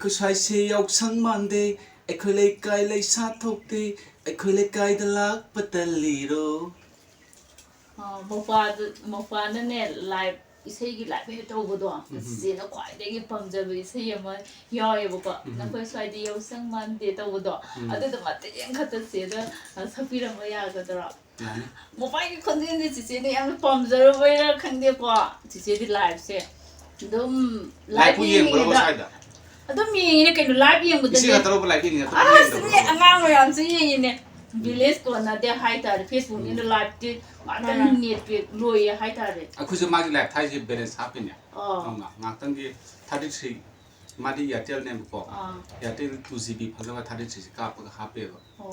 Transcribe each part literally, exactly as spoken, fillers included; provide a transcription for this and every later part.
ꯑꯩꯈꯣꯏ ꯁ꯭ꯋꯥꯏꯁꯦ ꯌꯥꯎꯁꯪ ꯃꯥꯟꯗꯦ, ꯑꯩꯈꯣꯏ ꯂꯩꯀꯥꯏ ꯂꯩꯁꯥ ꯊꯣꯛꯇꯦ, ꯑꯩꯈꯣꯏ ꯂꯩꯀꯥꯏꯗ ꯂꯥꯛꯄ ꯇꯜꯂꯤꯔꯣ? ꯑ, ꯃꯧꯄꯥꯗꯨ, ꯃꯧꯄꯥꯅꯅꯦ, live, ꯏꯁꯩꯒꯤ live ꯍꯦꯛ ꯇꯧꯕꯗꯣ, ꯎꯝ꯫ ꯆꯤꯆꯦꯅ ꯈ꯭ꯋꯥꯏꯗꯒꯤ ꯄꯥꯝꯖꯕ ꯏꯁꯩ ꯑꯃ ꯌꯥꯎꯋꯦꯕꯀꯣ꯫ ꯎꯝ꯫ ꯅꯈꯣꯏ ꯁ꯭ꯋꯥꯏꯗ ꯌꯥꯎꯁꯪ ꯃꯥꯟꯗꯦ ꯇꯧꯕꯗꯣ, ꯎꯝ꯫ ꯑꯗꯨꯗꯣ ꯃꯇꯦꯛ ꯑꯃꯈꯛꯇ ꯆꯦꯗ, ꯑ, ꯁꯛꯄꯤꯔꯝꯕ ꯌꯥꯒꯗ꯭ꯔꯣ? ꯌꯥꯅꯤ꯫ ꯃꯧꯄꯥꯒꯤ ꯈꯣꯟꯖꯦꯜꯗꯤ ꯆꯤꯆꯦꯅ ꯌꯥꯝꯅ ꯄꯥꯝꯖꯔꯨꯕꯩꯔꯥ ꯈꯪꯗꯦꯀꯣ, ꯆꯤꯆꯦꯗꯤ live-ꯁꯦ ꯑꯗꯨꯝ live-ꯄꯨ live ꯌꯦꯡꯕ꯭ꯔꯣ ꯌꯦꯡꯉꯤꯉꯩꯗ ꯁ꯭ꯋꯥꯏꯗ? ꯑꯗꯨꯝ ꯌꯦꯡꯉꯤꯅꯦ ꯀꯩꯅꯣ, live ꯌꯦꯡꯕꯗꯗꯤ꯫ ꯏꯆꯦ ꯈꯛꯇꯔꯣꯕ live ꯌꯦꯡꯉꯤꯁꯦ? ꯑꯇꯣꯞꯄ ꯑꯁ, ꯌꯦꯡꯗꯕ꯭ꯔꯣ? ꯃꯤ ꯑꯉꯥꯡ ꯃꯌꯥꯝꯁꯨ ꯌꯦꯡꯉꯤꯅꯦ꯫ ꯎꯝ꯫ Balance ꯀꯣꯟꯅꯗꯦ ꯍꯥꯏꯇꯥꯔꯦ, Facebook-ꯅꯤꯅ ꯎꯝ꯫ Live-ꯇꯤ ꯉꯥꯛꯇꯪ ꯎꯝ꯫ Net pack ꯂꯣꯏꯌꯦ ꯍꯥꯏꯇꯥꯔꯦ꯫ ꯑꯩꯈꯣꯏꯁꯨ ꯃꯥꯒꯤ live ꯊꯥꯏꯁꯦ balance ꯍꯥꯞꯄꯤꯅꯦ꯫ ꯑꯣ꯫ ꯑꯗꯨꯅ ꯉꯥꯛꯇꯪꯒꯤ thirty three, ꯃꯥꯗꯤ Airtel-ꯅꯦꯕꯀꯣ꯫ ꯑꯥ꯫ Airtel two G B ꯐꯪꯅꯕ thirty three-ꯁꯦ ꯀꯥꯞꯄꯒ ꯍꯥꯞꯄꯦꯕ꯫ ꯑꯣ꯫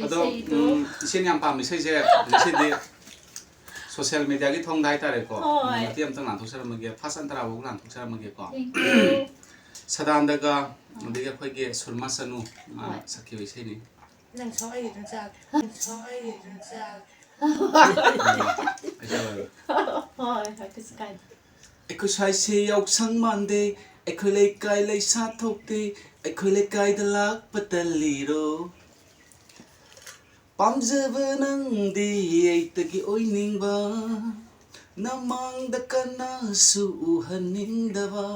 ꯑꯗꯣ ꯑꯗꯣ, ꯏꯁꯩꯗꯣ ꯎꯝ, ꯏꯆꯦꯅ ꯌꯥꯝ ꯄꯥꯝꯕ ꯏꯁꯩꯁꯦ ꯉꯁꯤꯗꯤ social media-ꯒꯤ ꯊꯣꯡꯗ ꯍꯥꯏꯇꯥꯔꯦꯀꯣ꯫ ꯍꯣꯏ꯫ ꯃꯇꯦꯛ ꯑꯝꯇꯪ ꯂꯥꯟꯊꯣꯛꯆꯔꯝꯃꯒꯦ, first ꯑꯟꯇꯔꯥꯐꯧ ꯂꯥꯟꯊꯣꯛꯆꯔꯝꯃꯒꯦꯀꯣ꯫ Thank you꯫ ꯁꯗꯥꯅꯟꯗꯒ, ꯑꯗꯒꯤ ꯑꯩꯈꯣꯏꯒꯤ ꯁꯨꯔꯃꯥ ꯆꯅꯨ, ꯃꯥꯅ ꯍꯣꯏ꯫ ꯁꯛꯈꯤꯕ ꯏꯁꯩꯅꯤ꯫ ꯅꯪ ꯁꯛꯑꯣ, ꯑꯩ ꯑꯗꯨꯝ ꯆꯥꯒꯦ꯫ ꯅꯪ ꯁꯛꯑꯣ, ꯑꯩ ꯑꯗꯨꯝ ꯆꯥꯒꯦ꯫ ꯎꯝ, ꯑꯩ ꯆꯥꯔꯒꯦ꯫ ꯍꯣꯏ, ꯍꯣꯏ, ꯀꯩꯁꯨ ꯀꯥꯏꯗꯦ꯫ ꯑꯩꯈꯣꯏ ꯁ꯭ꯋꯥꯏꯁꯦ ꯌꯥꯎꯁꯪ ꯃꯥꯟꯗꯦ, ꯑꯩꯈꯣꯏ ꯂꯩꯀꯥꯏ ꯂꯩꯁꯥ ꯊꯣꯛꯇꯦ, ꯑꯩꯈꯣꯏ ꯂꯩꯀꯥꯏꯗ ꯂꯥꯛꯄ ꯇꯜꯂꯤꯔꯣ? ꯄꯥꯝꯖꯕ ꯅꯪꯗꯤ ꯑꯩꯇꯒꯤ ꯑꯣꯏꯅꯤꯡꯕ, ꯅꯃꯥꯡꯗ ꯀꯅꯥꯁꯨ ꯎꯍꯟꯅꯤꯡꯗꯕ꯫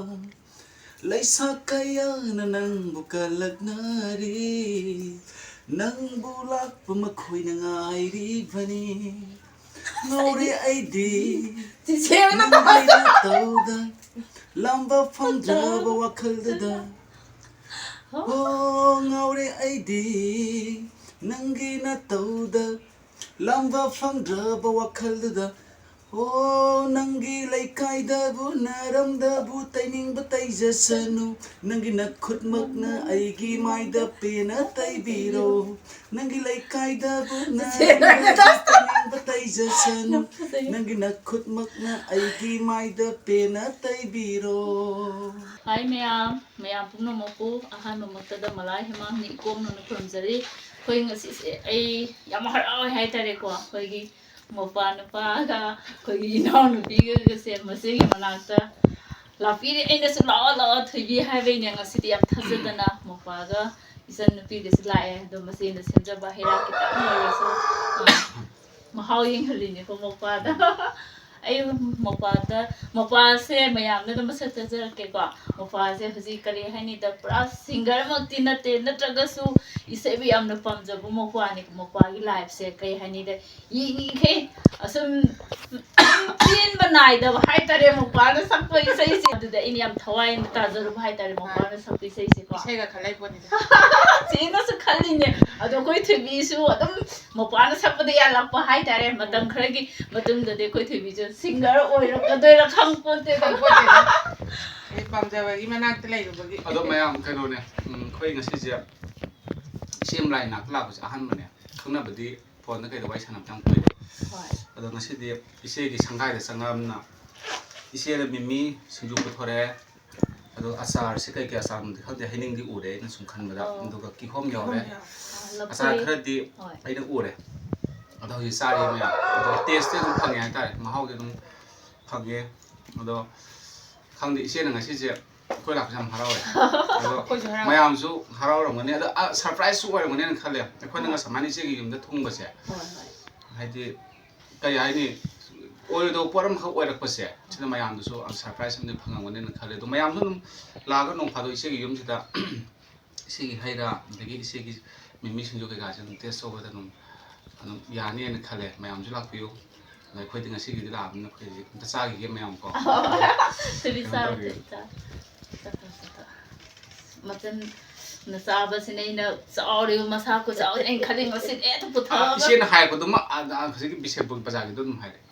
ꯂꯩꯁꯥ ꯀꯌꯥꯅ ꯅꯪꯕꯨ ꯀꯜꯂꯛꯅꯔꯤ, ꯅꯪꯕꯨ ꯂꯥꯛꯄ ꯃꯈꯣꯏꯅ ꯉꯥꯏꯔꯤꯕꯅꯤ꯫ ꯉꯥꯎꯔꯦ ꯑꯩꯗꯤ ꯆꯤꯆꯦꯅ ꯅꯪꯒꯤ ꯅꯇꯧꯗ, ꯂꯥꯝꯕ ꯐꯪꯗ꯭ꯔꯕ ꯋꯥꯈꯜꯗꯨꯗ꯫ ꯑꯣ, ꯉꯥꯎꯔꯦ ꯑꯩꯗꯤ ꯅꯪꯒꯤ ꯅꯇꯧꯗ, ꯂꯥꯝꯕ ꯐꯪꯗ꯭ꯔꯕ ꯋꯥꯈꯜꯗꯨꯗ꯫ ꯑꯣ, ꯅꯪꯒꯤ ꯂꯩꯀꯥꯏꯗꯕꯨ ꯅꯔꯝꯗꯕꯨ ꯇꯩꯅꯤꯡꯕ ꯇꯩꯖꯁꯅꯨ, ꯅꯪꯒꯤ ꯅꯈꯨꯠꯃꯛꯅ ꯑꯩꯒꯤ ꯃꯥꯏꯗ ꯄꯦꯟꯅ ꯇꯩꯕꯤꯔꯣ꯫ ꯅꯪꯒꯤ ꯂꯩꯀꯥꯏꯗꯕꯨ ꯅꯔꯝꯗꯕꯨ ꯇꯩꯅꯤꯡꯕ ꯇꯩꯖꯁꯅꯨ, ꯅꯪꯒꯤ ꯅꯈꯨꯠꯃꯛꯅ ꯑꯩꯒꯤ ꯃꯥꯏꯗ ꯄꯦꯟꯅ ꯇꯩꯕꯤꯔꯣ꯫ Hi ꯃꯌꯥꯝ, ꯃꯌꯥꯝ ꯄꯨꯝꯅꯃꯛꯄꯨ ꯑꯍꯥꯟꯕꯃꯛꯇꯗ ꯃꯂꯥ ꯍꯦꯃꯥꯡꯅꯤ ꯏꯀꯣꯝꯅꯅ ꯈꯨꯔꯨꯝꯖꯔꯤ꯫ ꯑꯩꯈꯣꯏ ꯉꯁꯤꯁꯦ ꯑꯩ ꯌꯥꯝ ꯍꯔꯥꯎꯋꯦ ꯍꯥꯏꯇꯥꯔꯦꯀꯣ꯫ ꯑꯩꯈꯣꯏꯒꯤ ꯃꯧꯄꯥ ꯅꯨꯄꯥꯒ ꯑꯩꯈꯣꯏꯒꯤ ꯏꯅꯥꯎꯅꯨꯄꯤꯒꯁꯦ ꯃꯆꯦꯒꯤ ꯃꯅꯥꯛꯇ ꯂꯥꯛꯄꯤꯔꯦ꯫ ꯑꯩꯅꯁꯨ "ꯂꯥꯛꯑꯣ, ꯂꯥꯛꯑꯣ, ꯊꯣꯏꯕꯤ" ꯍꯥꯏꯕꯩꯅꯦ ꯉꯁꯤꯗꯤ ꯌꯥꯝ ꯊꯥꯖꯗꯅ ꯃꯧꯄꯥꯒ ꯏꯆꯟ ꯅꯨꯄꯤꯒꯁꯨ ꯂꯥꯛꯑꯦ꯫ ꯑꯗꯣ ꯃꯆꯦꯅ ꯁꯦꯝꯖꯕ ꯍꯩ ꯔꯥ ꯈꯤꯇꯪ ꯑꯣꯏꯔꯁꯨ, ꯑ, ꯃꯍꯥꯎ ꯌꯦꯡꯍꯜꯂꯤꯅꯦꯀꯣ ꯃꯧꯄꯥꯗ꯫ ꯑꯩ ꯃꯧꯄꯥꯗ, ꯃꯧꯄꯥꯁꯦ ꯃꯌꯥꯝꯅ ꯑꯗꯨꯝ ꯃꯁꯛ ꯇꯥꯛꯆꯔꯛꯀꯦꯀꯣ꯫ ꯃꯧꯄꯥꯁꯦ ꯍꯧꯖꯤꯛ ꯀꯔꯤ ꯍꯥꯏꯅꯤꯗ, ꯄꯨꯔꯥ ꯁꯤꯡꯒꯔꯃꯛꯇꯤ ꯅꯠꯇꯦ, ꯅꯠꯇ꯭ꯔꯒꯁꯨ ꯏꯁꯩꯕꯨ ꯌꯥꯝꯅ ꯄꯥꯝꯖꯕ ꯃꯧꯄꯥꯅꯤ꯫ ꯃꯧꯄꯥꯒꯤ ꯂꯥꯏꯐꯁꯦ ꯀꯔꯤ ꯍꯥꯏꯅꯤꯗ, ꯌꯦꯡꯉꯤꯈꯩ ꯑꯁꯨꯝ ꯄꯦꯟꯕ ꯅꯥꯏꯗꯕ ꯍꯥꯏꯇꯥꯔꯦ ꯃꯧꯄꯥꯅ ꯁꯛꯄ ꯏꯁꯩꯁꯦ꯫ ꯑꯗꯨꯗ ꯑꯩꯅ ꯌꯥꯝ ꯊꯋꯥꯏꯅ ꯇꯥꯖꯔꯨꯕ ꯍꯥꯏꯇꯥꯔꯦ ꯃꯧꯄꯥꯅ ꯁꯛꯄ ꯏꯁꯩꯁꯦꯀꯣ꯫ ꯏꯁꯩꯒ ꯈꯜꯂꯛꯏ ꯄꯣꯠꯅꯤꯗ꯫ ꯆꯦꯅꯁꯨ ꯈꯜꯂꯤꯅꯦ꯫ ꯑꯗꯣ ꯑꯩꯈꯣꯏ ꯊꯣꯏꯕꯤꯁꯨ ꯑꯗꯨꯝ ꯃꯧꯄꯥꯅ ꯁꯛꯄꯗ ꯌꯥꯜꯂꯛꯄ ꯍꯥꯏꯇꯥꯔꯦ꯫ ꯃꯇꯝ ꯈꯔꯒꯤ ꯃꯇꯨꯡꯗꯗꯤ ꯑꯩꯈꯣꯏ ꯊꯣꯏꯕꯤꯁꯨ ꯁꯤꯡꯒꯔ ꯑꯣꯏꯔꯛꯀꯗꯣꯏꯔꯥ ꯈꯪꯄꯣꯠꯇꯦꯗ꯫ ꯈꯪꯄꯣꯠꯇꯦꯗ꯫ ꯑꯩ ꯄꯥꯝꯖꯕꯒꯤ ꯃꯅꯥꯛꯇ ꯂꯩꯔꯨꯕꯒꯤ꯫ ꯑꯗꯣ ꯃꯌꯥꯝ ꯀꯩꯅꯣꯅꯦ, ꯎꯝ, ꯑꯩꯈꯣꯏ ꯉꯁꯤꯁꯦ ꯏꯆꯦ ꯑꯃ ꯂꯥꯏ ꯅꯥꯛꯇ ꯂꯥꯛꯄꯁꯦ ꯑꯍꯥꯟꯕꯅꯦ꯫ ꯈꯪꯅꯕꯗꯤ ꯐꯣꯟꯗ ꯀꯩꯗ ꯋꯥꯔꯤ ꯁꯥꯟꯅꯕ ꯌꯥꯝ ꯀꯨꯏꯔꯦ꯫ ꯍꯣꯏ꯫ ꯑꯗꯣ ꯉꯁꯤꯗꯤ ꯏꯆꯦꯒꯤ ꯁꯪꯒꯥꯏꯗ ꯆꯪꯉꯛꯑꯕꯅꯤꯅ ꯏꯆꯦꯅ ꯃꯤꯃꯤ ꯁꯤꯡꯖꯨ ꯄꯨꯊꯣꯔꯛꯑꯦ꯫ ꯑꯗꯣ ꯑꯆꯥꯔꯁꯦ ꯀꯩ ꯀꯩ ꯑꯆꯥꯔꯅꯣꯗꯤ ꯈꯪꯗꯦ, ꯍꯩꯅꯤꯡꯗꯤ ꯎꯔꯦ ꯑꯩꯅ ꯁꯨꯝ ꯈꯟꯕꯗ꯫ ꯑꯧ꯫ ꯑꯗꯨꯒ ꯀꯤꯍꯣꯝ ꯌꯥꯎꯔꯦ꯫ ꯑꯥ, ꯂꯐꯣꯏ꯫ ꯑꯆꯥꯔ ꯈꯔꯗꯤ ꯍꯣꯏ꯫ ꯑꯩꯅ ꯎꯔꯦ꯫ ꯑꯗꯣ ꯍꯧꯖꯤꯛ ꯆꯥꯔꯤ ꯃꯌꯥꯝ꯫ ꯑꯗꯣ ꯇꯦꯁꯇꯤ ꯑꯗꯨꯝ ꯐꯪꯉꯦ ꯍꯥꯏꯇꯥꯔꯦ, ꯃꯍꯥꯎꯗꯤ ꯑꯗꯨꯝ ꯐꯪꯉꯦ꯫ ꯑꯗꯣ ꯈꯪꯗꯦ, ꯏꯆꯦꯅ ꯉꯁꯤꯁꯦ ꯑꯩꯈꯣꯏ ꯂꯥꯛꯄꯁꯦ ꯌꯥꯝ ꯍꯔꯥꯎꯋꯦ꯫ ꯑꯗꯣ ꯑꯩꯈꯣꯏꯁꯨ ꯍꯔꯥꯎꯋꯦ꯫ ꯃꯌꯥꯝꯁꯨ ꯍꯔꯥꯎꯔꯝꯒꯅꯤ꯫ ꯑꯗꯣ, ꯑ, ꯁꯔꯄ꯭ꯔꯥꯏꯖꯁꯨ ꯑꯣꯏꯔꯝꯒꯅꯤꯅ ꯈꯜꯂꯦ꯫ ꯑꯩꯈꯣꯏꯅꯒ ꯍꯣꯏ꯫ ꯁꯨꯃꯥꯏꯅ ꯏꯆꯦꯒꯤ ꯌꯨꯝꯗ ꯊꯨꯡꯕꯁꯦ, ꯍꯣꯏ, ꯍꯣꯏ꯫ ꯍꯥꯏꯗꯤ, ꯀꯩ ꯍꯥꯏꯅꯤ, ꯑꯣꯏꯔꯣꯏꯗꯕ ꯄꯣꯠ ꯑꯃꯈꯛ ꯑꯣꯏꯔꯛꯄꯁꯦ, ꯁꯤꯅ ꯃꯌꯥꯝꯗꯁꯨ ꯁꯔꯄ꯭ꯔꯥꯏꯖ ꯑꯃꯗꯤ ꯐꯪꯉꯝꯒꯅꯤꯅ ꯈꯜꯂꯦ꯫ ꯑꯗꯣ ꯃꯌꯥꯝꯁꯨ ꯑꯗꯨꯝ ꯂꯥꯛꯑꯒ ꯅꯣꯡ ꯐꯥꯗꯣꯛ ꯏꯆꯦꯒꯤ ꯌꯨꯝꯁꯤꯗ ꯏꯆꯦꯒꯤ ꯍꯩ ꯔꯥ, ꯑꯗꯒꯤ ꯏꯆꯦꯒꯤ ꯃꯤꯃꯤ ꯁꯤꯡꯖꯨ ꯀꯩꯀꯥꯁꯦ ꯑꯗꯨꯝ ꯇꯦꯁ ꯇꯧꯕꯗ ꯑꯗꯨꯝ, ꯑꯗꯨꯝ ꯌꯥꯅꯤꯅ ꯈꯜꯂꯦ꯫ ꯃꯌꯥꯝꯁꯨ ꯂꯥꯛꯄꯤꯌꯨ꯫ ꯑꯗ ꯑꯩꯈꯣꯏꯗꯤ ꯉꯁꯤꯒꯤꯗꯤ ꯂꯥꯛꯑꯕꯅꯤꯅ ꯑꯩꯈꯣꯏꯗꯤ ꯑꯝꯇ ꯆꯥꯈꯤꯒꯦ ꯃꯌꯥꯝ ꯀꯣ꯫ ꯊꯣꯏꯕꯤ ꯀꯩꯅꯣ ꯆꯥꯔꯣ, ꯇꯧꯕꯤꯌꯨ꯫ ꯊꯣꯏꯕꯤ ꯆꯥꯔꯣ꯫ ꯆꯥꯊꯣꯛ, ꯆꯥꯊꯣꯛ꯫ ꯃꯆꯟꯅ ꯆꯥꯕꯁꯤꯅ ꯑꯩꯅ ꯆꯥꯎꯔꯤꯕ ꯃꯁꯥ ꯈꯨꯆꯥꯎꯁꯦ ꯑꯩꯅ ꯈꯜꯂꯤ ꯉꯁꯤꯗꯤ ꯍꯦꯛꯇ ꯑ, ꯄꯨꯊꯣꯛꯑꯒ꯫ ꯏꯆꯦꯅ ꯍꯥꯏꯔꯛꯄꯗꯨꯃ, ꯑ, ꯑ, ꯍꯧꯖꯤꯛꯀꯤ ꯕꯤꯁꯦꯝꯄꯨꯔ ꯕꯖꯥꯔꯒꯤꯗꯣ ꯑꯗꯨꯝ ꯍꯥꯏꯔꯛꯑꯦ꯫